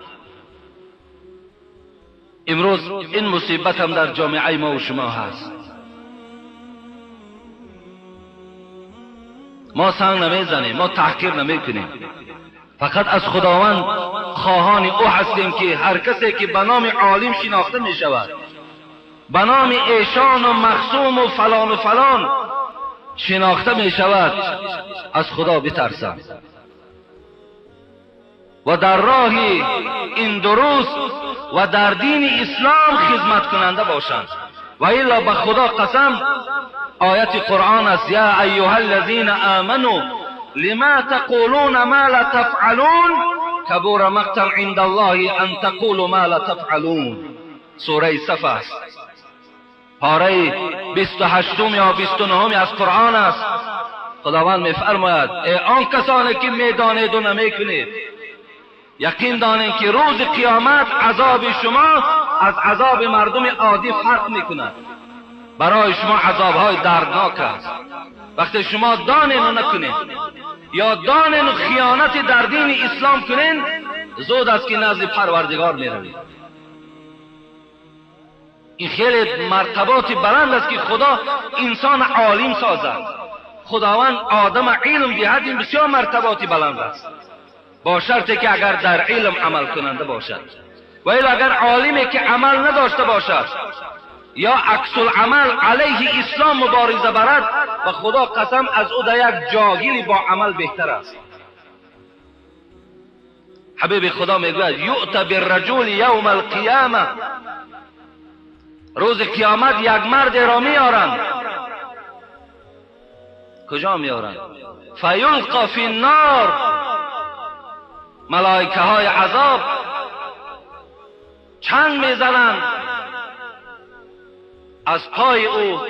امروز این مصیبت هم در جامعه ما و شما هست. ما سنگ نمیزنیم، ما تحقیر نمیکنیم، فقط از خداوند خواهان او هستیم که هر کسی که به نام عالم شناخته می شود، به نام ایشان و مخصوم و فلان و فلان شناخته می شود، از خدا بترسند و در راه این درست و در دین اسلام خدمت کننده باشند. و الا به خدا قسم، آیت قرآن است یا ایها الذین آمنوا لما تقولون ما لا تفعلون کبر مقتا عند الله ان تقولوا ما لا تفعلون. سوره صف است، پاره 28 یا 29 از قرآن است. خداوند میفرماید ای آن کسانی که میدانید و نمیکنید، یقین دانید که روز قیامت عذاب شما از عذاب مردم عادی فرق میکند. برای شما عذابهای دردناک است. وقتی شما دانین و نکنید یا دانین و خیانت در دین اسلام کنین، زود است که نزد پروردگار میروید. این خیلی مرتبات بلند است که خدا انسان عالم سازد. خداوند آدم علم دهد، این بسیار مرتبات بلند است، با شرطی که اگر در علم عمل کننده باشد. و اگر عالمی که عمل نداشته باشد یا عکس العمل علیه اسلام مبارزه برد، و خدا قسم از او در یک جاهلی با عمل بهتر است. حبیب خدا میگوید یؤت بالرجل یوم القیامه، روز قیامت یک مرد را میارند. کجا میارند؟ فیلقی فی النار، ملائکه های عذاب چنگ میزنند از پای او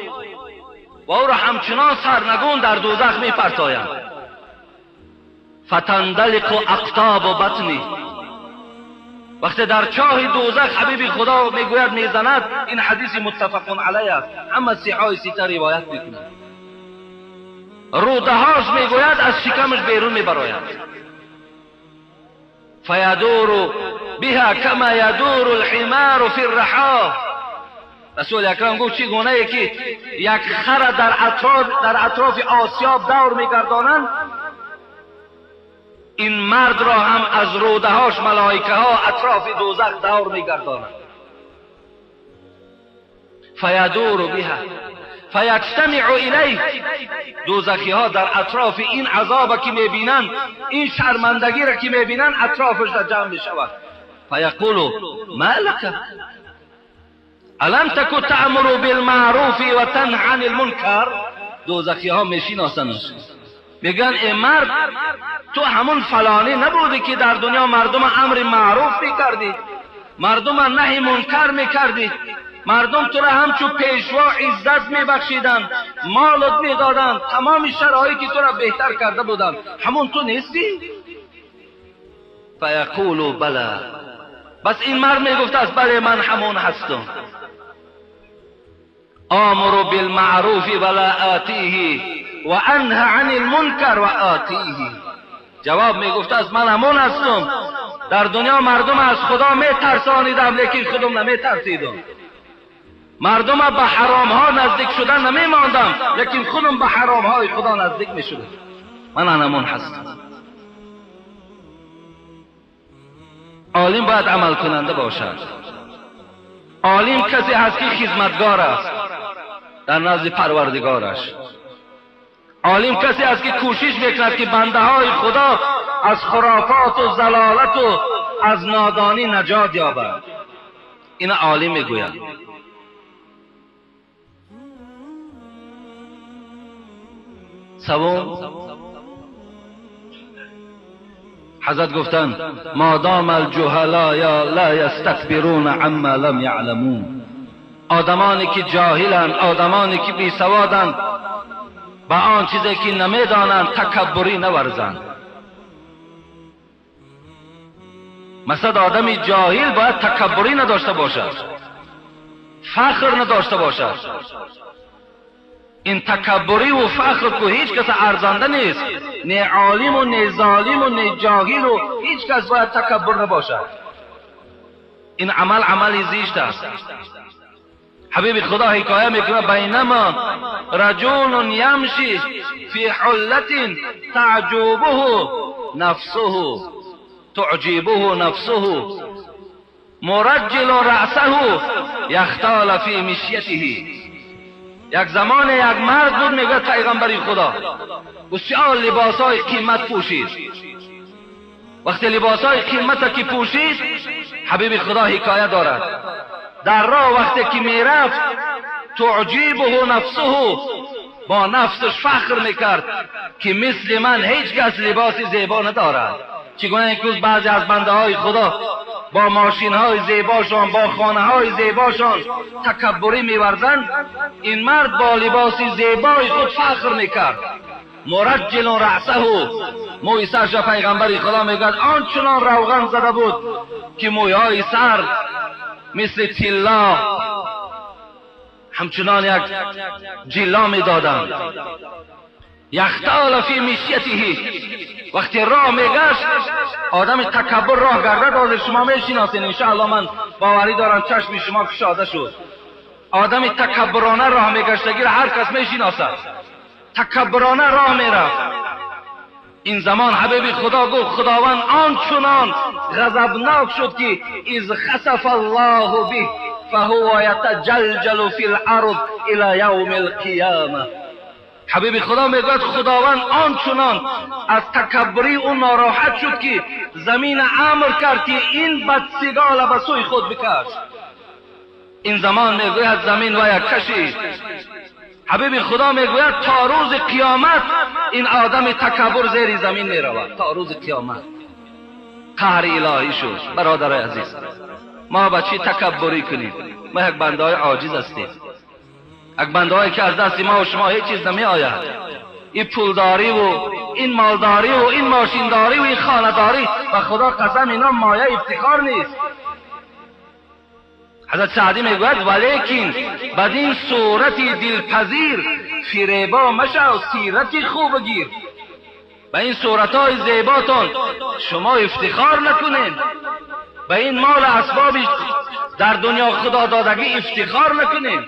و او را همچنان سرنگون در دوزخ میپرتایند. فتندلق اقطاب بطنی، وقتی در چاه دوزخ حبیب خدا میگوید میزند، این حدیث متفق علیه است، همه صحاح سته روایت میکنند. رودهاش میگوید از شکمش بیرون میبراید. فیدور بها کما یدور الحمار فی الرحا، رسول اکرم گفت چگونه ای که یک خر در اطراف آسیاب دور میگردانند، این مرد را هم از رودهاش ملائکه ها اطراف دوزخ دور میگردانند. فیدور بها فیجتمع الیه، دوزخی ها در اطراف این عذاب که میبینند، این شرمندگی را که میبینند، اطرافش را جمع میشود. فیقول ما لک الم تک تأمر بالمعروف و تنهی عن المنکر. دوزخی ها میشناسنش، میگن ای مرد تو همون فلانی نبودی که در دنیا مردم امر معروف میکردی، مردم نهی منکر میکردی، مردم تو را همچون پیشوا عزت میبخشیدند، مالت میدادند، تمام شرایطی تو را بهتر کرده بودند، همون تو نیستی؟ فیقول بله، بس این مرد میگفت است بله من همون هستم. آمر بالمعروف ولا آتیه و انهى عن المنکر و آتیه. جواب میگفت است من همون هستم، در دنیا مردم از خدا میترسانیدم لیکن خودم نمیترسیدم، مردم به حرام ها نزدیک شدن نمیماندم لیکن خودم به حرام های خدا نزدیک میشدم، من همون هستم. عالم باید عمل کننده باشد. عالم کسی هست که خدمتگار است در نزد پروردگارش. عالم کسی است که کوشش میکند که بنده های خدا از خرافات و ضلالت و از نادانی نجات یابد. این عالم میگوید. سوم، حضرت گفتند مادام الجهلا لا یستکبرون عما لم یعلمون. آدمانی که جاهلند، آدمانی که بی سوادند، به آن چیزی که نمیدانند تکبری نورزند. مثلا آدمی جاهل باید تکبری نداشته باشد، فخر نداشته باشد. این تکبری و فخر که هیچ کس ارزنده نیست، نه عالم و نه ظالم و نه جاهل و هیچ کس باید تکبر نباشد. این عمل عملی زشت است. حبیب خدا حکایه میکنه بینما رجل یمشی فی حلة تعجبه نفسه تعجبه نفسه مرجل رأسه یختال فی مشیته. یک زمان یک مرد بود، میگه پیغمبر خدا بسیار لباسای قیمت پوشید. وقتی لباسای قیمت که پوشید، حبیب خدا حکایه دارد، در راه وقتی که میرفت تعجیبه نفسه، با نفسش فخر میکرد که مثل من هیچ کس لباس زیبا ندارد. چگونه یک روز بعضی از بنده های خدا با ماشین های زیباشان، با خانه های زیباشان تکبری میورزند، این مرد با لباس زیبای خود فخر میکرد. مرجل رأسه، موی سرش پیغمبر خدا میگوید آنچنان روغن زده بود که مویهای سر مثل طلا همچنان یک جلا میدادند. یختال فی مشیته، وقتی راه میگشت آدم تکبر راه گردد. حاضر شما میشناسین انشاءالله، من باوری دارم چشم شما کشاده شد. آدم تکبرانه راه میگشتگی را هر کس میشناسد. تکبرانه راه میرفت. این زمان حبیب خدا گفت خداوند آنچنان غضبناک شد که اذ خسف الله به فهو یتجلجل فی الارض الی یوم القیامه. حبیب خدا میگوید خداوند آنچنان از تکبری او ناراحت شد که زمین امر کرد که این بدسگال به سوی خود بکش. این زمان میگوید زمین ویا کشید. حبیب خدا میگوید تا روز قیامت این آدم تکبر زیر زمین میرود. تا روز قیامت قهر الهی شد. برادر عزیز، ما با چی تکبری کنیم؟ ما یک بنده های عاجز هستیم، یک بنده هایی که از دست ما و شما هیچ چیز نمی آید. این پولداری و این مالداری و این ماشینداری و این خانه‌داری، و خدا قسم اینا مایه افتخار نیست. حضرت سعدی میگوید ولیکن بدین صورت دلپذیر فریبا مشو سیرت خوب گیر. به این صورتهای زیباتان شما افتخار نکنین، به این مال اسباب در دنیا خدا دادگی افتخار نکنین.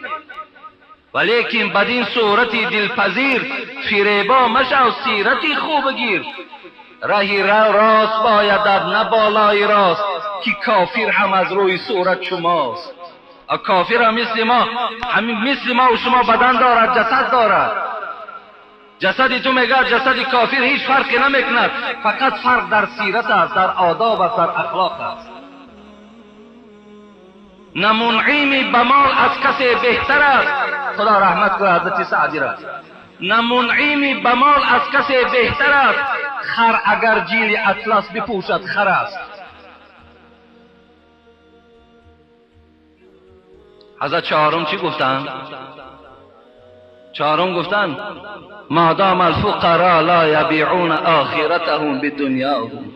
ولیکن بدین صورت دلپذیر فریبا مشو سیرت خوب گیر. رهی راست باید نه بالای راست، که کافر هم از روی صورت شماست. کافر هم مثل ما، همین مثل ما و شما بدن دارد، جسد دارد. جسدی تو میگه جسد کافر هیچ فرقی نمیکند، فقط فرق در سیرت است، در آداب است، در اخلاق است. نه منعیمی به مال از کسی بهتر است. خدا رحمت کنه حضرت سعدی را. نه منعیمی به مال از کسی بهتر است، خر اگر جیل اطلس بپوشد خر است. حضرت چهارم چی گفتن؟ چهارم گفتن مادام الفقراء لا یبیعون آخرتهم بدنیاهم.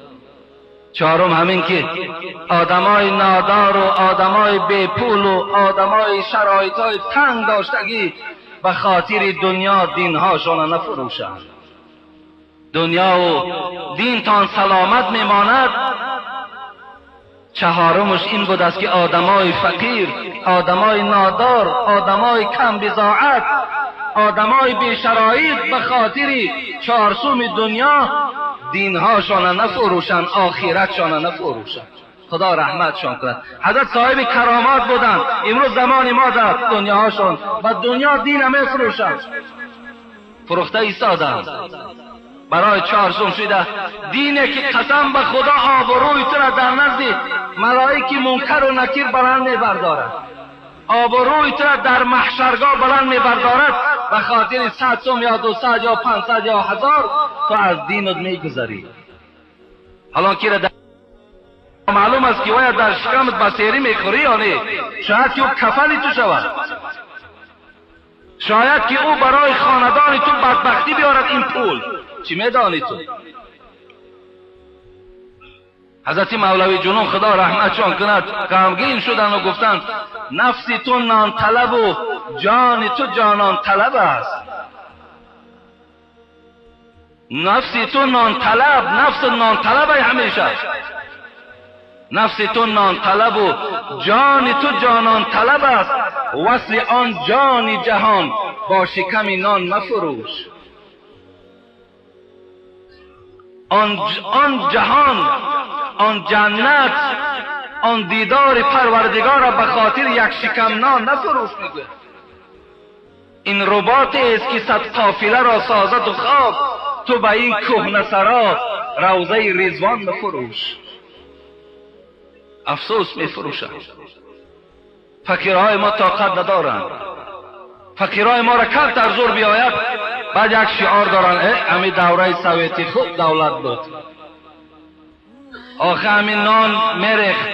چهارم همین که آدمای نادار و آدمای بی پول و آدمای شرایطای تنگ داشتگی به خاطر دنیا دینهاشان نفروشند. دنیا و دین تان سلامت میماند. چهارمش این بود است که آدمای فقیر، آدمای نادار، آدمای کم بضاعت، آدمای بی شرایط به خاطر چهارسوم دنیا دینهاشان نفروشند، آخرتشان نفروشند. خدا رحمتشان کند. حضرت صاحب کرامات بودند. امروز زمان ما در دنیاهاشان و دنیا دین میفروشند، فروخته ایستادند برای چهارسوم شده. دینه که قسم به خدا آبروی تو را در نزد ملائک منکر و نکیر بلند میبردارد، آبروی تو را در محشرگاه بلند میبردارد، به خاطر 100 سوم یا 200 یا 500 یا 1000 تو از دینت میگذری. حالا که را معلوم است که باید در شکمت بسیری میخوری یا نه، شاید که او کفنی تو شود، شاید که او برای خاندان تو بدبختی بیارد این پول. چی میدانی تو؟ حضرت مولوی جنون خدا رحمتشان کند غمگین شدند و گفتند نفسی تو نان طلب و جان تو جانان طلب است. نفسی تو نان طلب، نفس نان طلب همیشه. نفس تو نان طلب و جان تو جانان طلب است. وصل آن جان جهان با شکم نان مفروش. آن جهان، آن جنت، آن دیدار پروردگار را به خاطر یک شکم نان نفروش. میگوید این رباط است که 100 قافله را سازد و خواب، تو به این کهنه سرا روضه رضوان مفروش. افسوس میفروشند. فقیرهای ما طاقت ندارند. فقیرهای ما را کمتر زور بیاید بعد یک شعار دارن، همین دوره سویتی خوب دولت بود، آخه همین نان میریخت.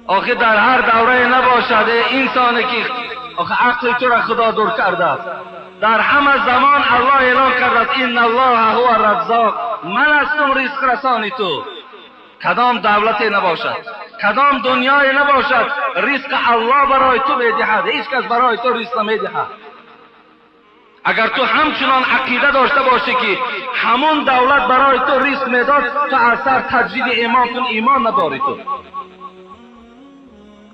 آخه در هر دوره نباشد انسانی که آخه عقل تو را خدا دور کرده است. در همه زمان الله اعلان کرده است ان الله هو الرزاق، من هستم رزق رسانی تو. کدام دولتی نباشد، کدام دنیای نباشد، رزق الله برای تو میدهد، هیچ کس برای تو رزق نمیدهد. اگر تو همچنان عقیده داشته باشی که همون دولت برای تو رزق میداد، تو از سر تجدید ایمان کن، ایمان نداری تو.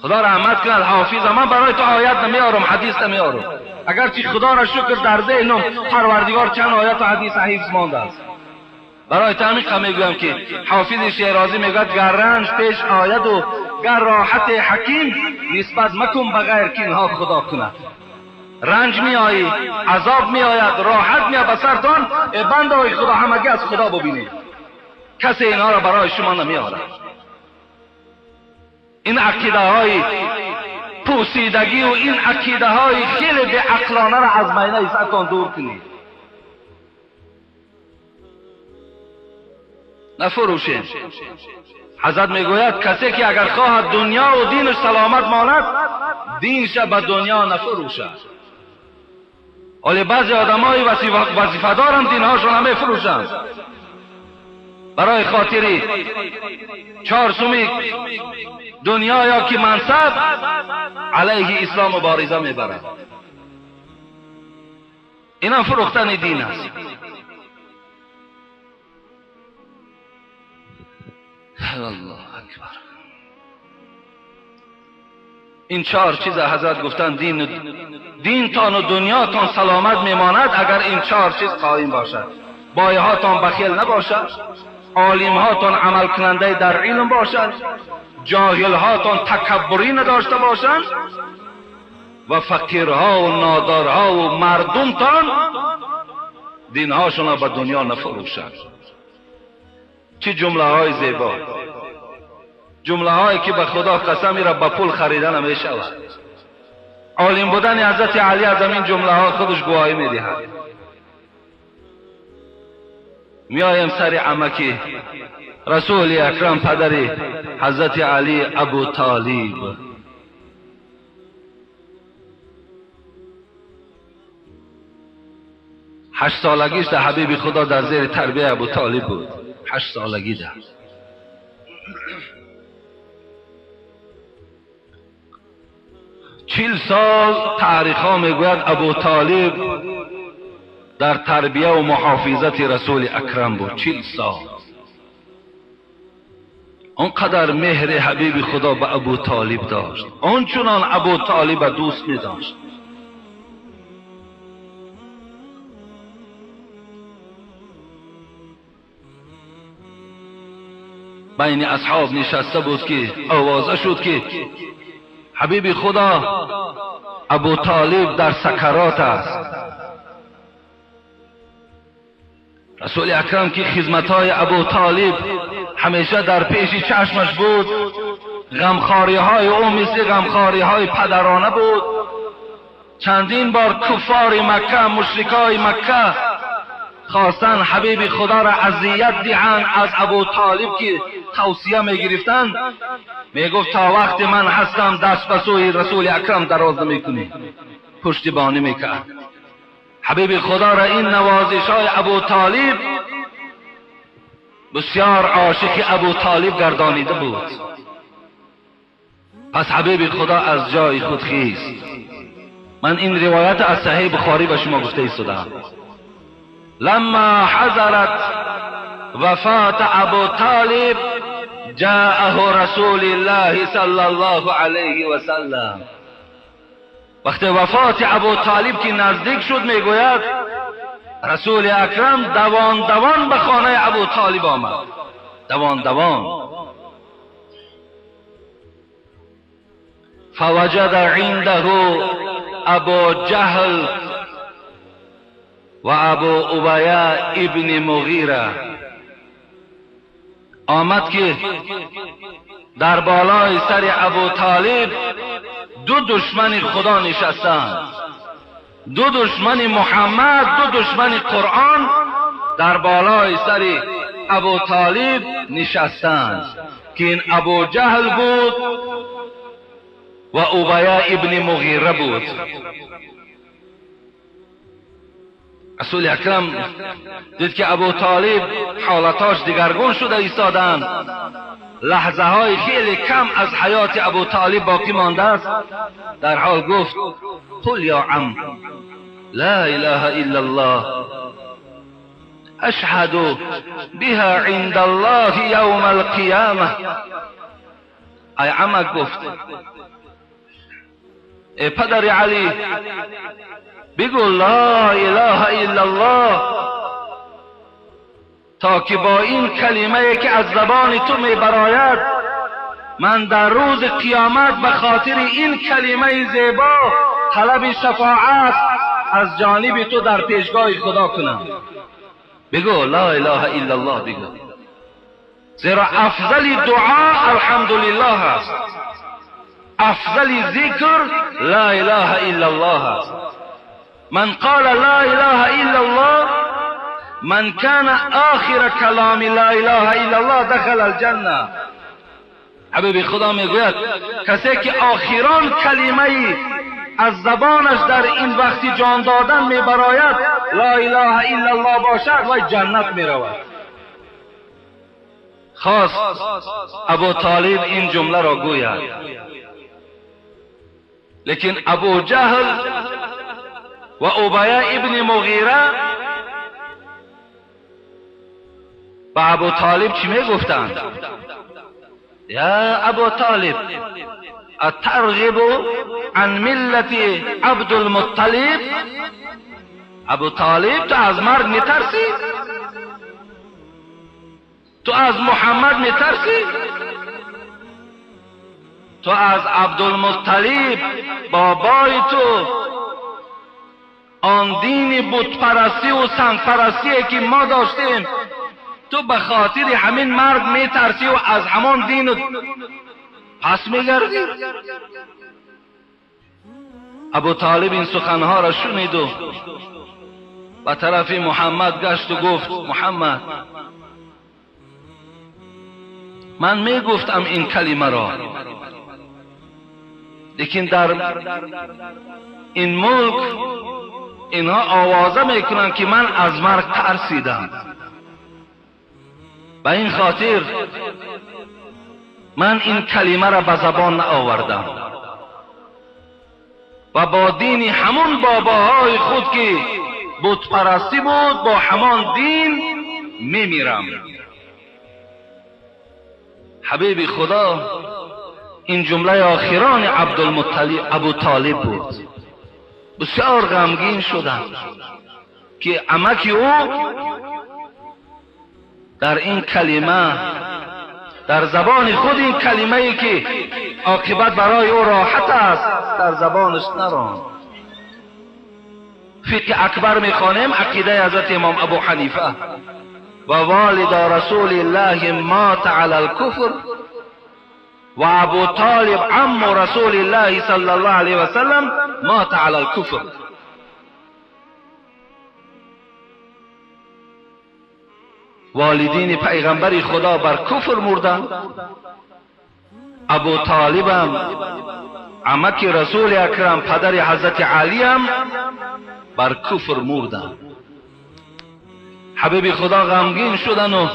خدا رحمت کند حافظ، من برای تو آیت نمیارم، حدیث نمیارم، اگرچه خدا را شکر در ذهنم پروردگار چند آیت و حدیث حفظ مانده است. برای تو همین میگویم که حافظ شیرازی میگوید گر رنج پیش آید و گر راحت حکیم، نسبت مکن بغیر که اینها خدا کند. رنج میآیی، عذاب میآید، راحت میآید به سرتان، بنده های خدا همگی از خدا ببینید، کسی اینها را برای شما نمیآورد. این عقیده های پوسیدگی و این عقیده های خیلی به عقلانه را از مینه سرتان دور کنید. نفروشیم. حضرت میگوید کسی که اگر خواهد دنیا و دینش سلامت ماند، دینش به دنیا نفروشد. ولی بعضی آدمای وظیفه دارند دینهاشون همه فروشند برای خاطری 4 سومی دنیا یا که منصب، علیه اسلام مبارزه میبرد. اینا فروختن دین است. الله اکبر. این 4 چیز حضرت گفتن دینتان و دنیاتان سلامت میماند اگر این 4 چیز قایم باشد. بایهاتان بخیل نباشد، عالمهاتان عمل کننده در علم باشد، جاهلهاتان تکبری نداشته باشند و فقیرها و نادارها و مردمتان دینهاشان را به دنیا نفروشند. چه جمله های زیبا، جمله هایی که به خدا قسمی را به پول خریدن نمی شود. عالم بودن حضرت علی از این جمله ها خودش گواهی می دهد. میایم سر عمکی رسول اکرم، پدر حضرت علی ابو طالب. 8 سالگیش در حبیب خدا در زیر تربیه ابو طالب بود. 8 سالگی ده. 40 سال تاریخ ها میگوید ابو طالب در تربیه و محافظت رسول اکرم بود. 40 سال. آنقدر مهر حبیب خدا به ابو طالب داشت، آنچنان ابو طالب دوست می داشت. بین اصحاب نشسته بود که آوازه شد که حبیب خدا ابو طالب در سکرات است. رسول اکرم که خدمت‌های ابو طالب همیشه در پیش چشمش بود، غمخواری‌های او مثل غمخواری‌های پدرانه بود. چندین بار کفار مکه، مشرکای مکه خواستن حبیب خدا را اذیت دهند از ابو طالب که توصیه میگرفتند، میگفت تا وقت من هستم دست به سوی رسول اکرم دراز نمیکنی، پشتیبانی میکرد. حبیب خدا را این نوازش های ابو طالب بسیار عاشق ابو طالب گردانیده بود. پس حبیب خدا از جای خود خیست. من این روایت از صحیح بخاری به شما گفته ایستادم. لما حضرت وفات ابو طالب جاءه رسول الله صلی الله علیه و سلم. وقتی وفات ابو طالب که نزدیک شد، میگوید رسول اکرم دوان دوان به خانه ابو طالب آمد. دوان دوان. فوجد عنده ابو جهل و ابو ابیه ابن مغیره. آمد که در بالای سر ابو طالب 2 دشمن خدا نشستند، 2 دشمن محمد، 2 دشمن قرآن در بالای سر ابو طالب نشستند که این ابو جهل بود و ابیه ابن مغیره بود. رسول اکرم دید که ابو طالب حالتاش دیگرگون شده ایستادند، لحظه های خیلی کم از حیات ابو طالب باقی مانده است. در حال گفت قل یا عم لا اله الا الله اشهد بها عند الله یوم القیامه. ای عمک گفت ای پدر علی بگو لا اله الا الله، تا که با این کلمه که از زبان تو می براید من در روز قیامت به خاطر این کلمه زیبا طلب شفاعت از جانب تو در پیشگاه خدا کنم. بگو لا اله الا الله بگو، زیرا افضل دعا الحمدلله است، افضل ذکر لا اله الا الله است. من قال لا اله الا الله، من كان آخر کلام لا اله الا الله دخل الجنه. حبیب خدا میگوید کسی که آخران کلمه از زبانش در این وقتی جان دادن میبراید لا اله الا الله باشد و جنت میرود. خواست ابو طالب این جمله را گوید، لیکن ابو جهل و ابی ابن مغیره به ابو طالب چی میگفتند؟ یا ابو طالب اترغب عن ملت عبدالمطلب؟ ابو طالب تو از مرگ میترسی؟ تو از محمد میترسی؟ تو از عبدالمطلب بابای تو آن دین بتپرستی و سنگپرستی که ما داشتیم، تو به خاطر همین مرگ میترسی و از همان دین پس میگردی؟ ابو طالب این سخنها را شنید و به طرف محمد گشت و گفت محمد، من میگفتم این کلمه را، لیکن در این ملک اینها آوازه میکنند که من از مرگ ترسیدم، به این خاطر من این کلمه را به زبان نآوردم و با دین همون باباهای خود که بتپرستی بود با همان دین میمیرم. حبیب خدا این جمله آخران عبدالمطلب ابو طالب بود. بسیار غمگین شدم که عمک او در این کلمه، در زبان خود این کلمه ای که عاقبت برای او راحت است در زبانش نراند. فقه اکبر میخوانیم عقیده حضرت امام ابو حنیفه و والد رسول الله مات علی الکفر و ابو طالب عم رسول الله صلی الله علیه و سلم مات علی الکفر. والدین پیغمبر خدا بر کفر مردند، ابو طالب هم عمک رسول اکرم پدر حضرت علی هم بر کفر مردند. حبیب خدا غمگین شدن و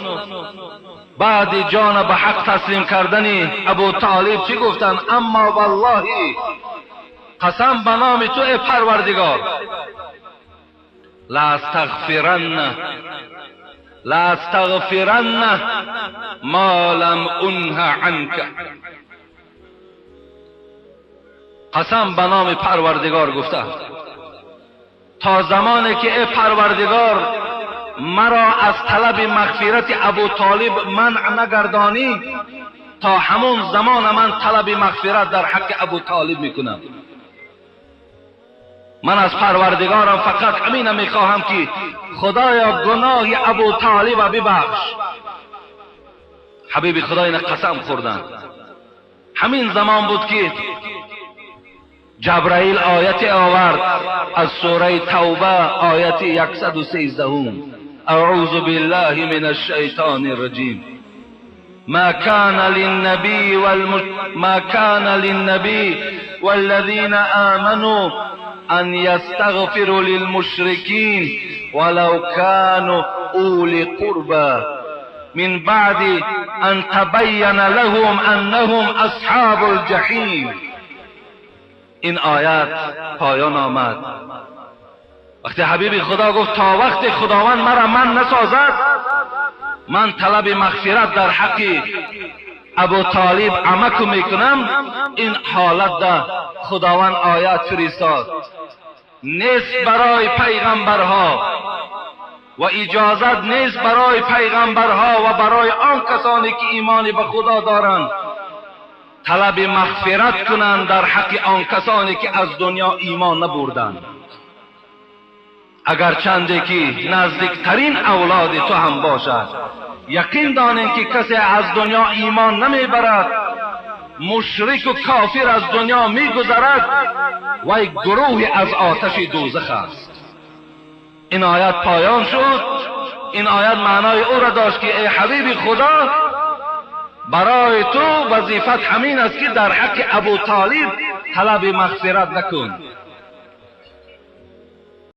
بعد جان به حق تسلیم کردن ابو طالب چی گفتند؟ اما والله قسم به نام تو ای پروردگار، لاستغفرن ما لم انه عنک. قسم به نام پروردگار گفتند تا زمانی که ای پروردگار مرا از طلب مغفرت ابو طالب منع نگردانی، تا همون زمان من طلب مغفرت در حق ابو طالب میکنم. من از پروردگارم فقط همین میخواهم که خدایا گناه ابو طالب ببخش. حبیب خدا این قسم خوردن. همین زمان بود که جبرائیل آیت آورد از سوره توبه آیت 113. اعوذ بالله من الشیطان الرجیم. ما كان للنبي والذين آمنوا أن يستغفروا للمشركين ولو كانوا أولي قربى من بعد أن تبين لهم أنهم أصحاب الجحيم. این آیات پایان آمد. وقتی حبیب خدا گفت تا وقت خداوند مرا من نسازد، من طلب مغفرت در حق Абу Толиб амаку мекунам. Ин ҳолат худованд оят фиристод: нест барои пайғамбарҳо ва иҷозат нест барои пайғамбарҳо ва барои он касоне ки имони ба Худо доранд талаби мағфират кунанд дар ҳаққи он касоне ки аз дунё имон набурданд, агарчанде ки наздиктарин авлоди ту ҳам бошад. Яқин донем ки касе аз дунё имон намебарад, мушрику кофир аз дунё мегузарад, вай гурӯҳе аз оташи дӯзах аст. Ин оят поён шуд. Ин оят маънои ӯро дошт ки эй ҳабиби Худо, барои ту вазифат ҳамин аст ки дар ҳаққи Абу Толиб талаби мағфират накун.